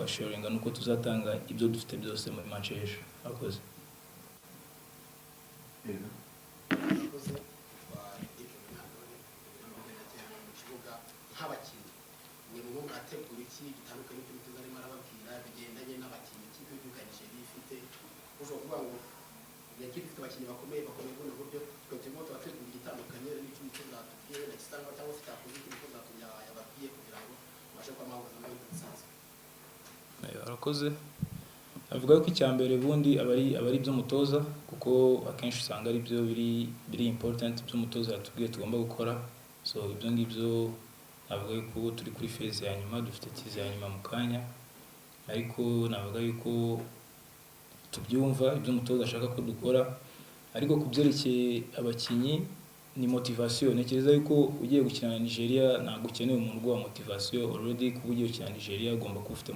Nabasharinga nuko tuzatanga ibyo dufite byose muri match y'ejo. Akoze. Yego. Murakoze. Twa Eric Munyantore n'amabere mu kibuga. Nk'abakinnyi, ni mwe murategura iki gitandukanye n'ibyo umutoza arimo arababwira bigendanye n'abakinnyi ikipe y'igihugu ya Nigeria ifite? Ushobora kuvuga ngo yagiye ifite abakinnyi bakomeye bakomeye buno buryo, twe turimo turategura igitandukanye n'icyo umutoza atubwiye, wenda gisa cyangwa se cyakoze icyo umutoza yababwiye kugira ngo mubashe kuba mwahuza amahirwe intsinzi. Arakoze. Avuga ko icya mbere ubundi aba ari iby'umutoza, kuko akenshi usanga ari byo biri important, by'umutoza yatubwiye tugomba gukora. So ibyo ngibyo navuga yuko turi kuri phase ya nyuma, dufite tize ya nyuma mu kanya, ariko navuga yuko tubyumva ibyo umutoza ashaka ko dukora. Ariko ku byerekeye abakinnyi, ni motivation. Ntekereza yuko ugiye gukina na Nigeria ntabwo ukeneye umuntu uguha motivation. Already kuba ugiye gukina na Nigeria ugomba kuba ufite